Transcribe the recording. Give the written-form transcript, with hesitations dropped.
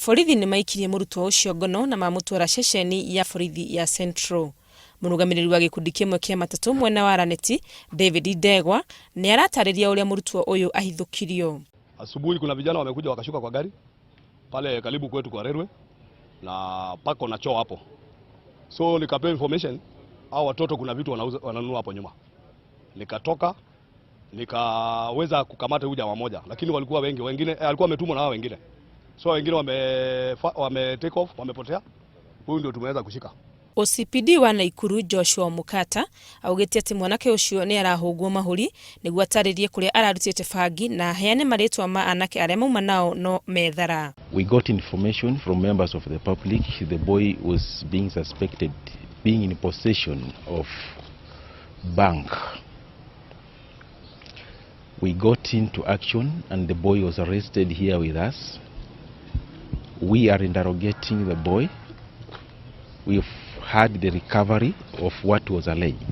Borithi nĩ maikirie mũrutwo ũcio ngono na mamũtwara ceceni ya borithi ya Central. Mũrũgamĩrĩri wa gĩkundi kĩmwe kĩa matatũ mwena wa Raneti, David Ndegwa, nĩ aratarĩria ũrĩa mũrutwo ũyũ ahithũkirio. Asubuhi kuna vijana wamekuja wakashuka kwa gari pale karibu kwetu kwa railway na pako na choo hapo, so nikapewa information hao watoto kuna vitu wanauza, wananunua hapo nyuma. Nikatoka nikaweza kukamata huyu jamaa moja, lakini walikuwa wengi, wengine alikuwa ametumwa na hao wengine, so wengine wame take off, wamepotea. Huyu ndio tumeweza kushika. OCPD wa Naikuru Joshua Mukata augĩte atĩ mwanake ũcio nĩ arahũngwo mahũri nĩguo atarĩrie kũrĩa ararutĩte bangi na aheane marĩtwa ma anake arĩa mauma nao no methara. We got information from members of the public the boy was being suspected being in possession of bhang. We got into action and the boy was arrested here with us. We are interrogating the boy. We've had the recovery of what was alleged.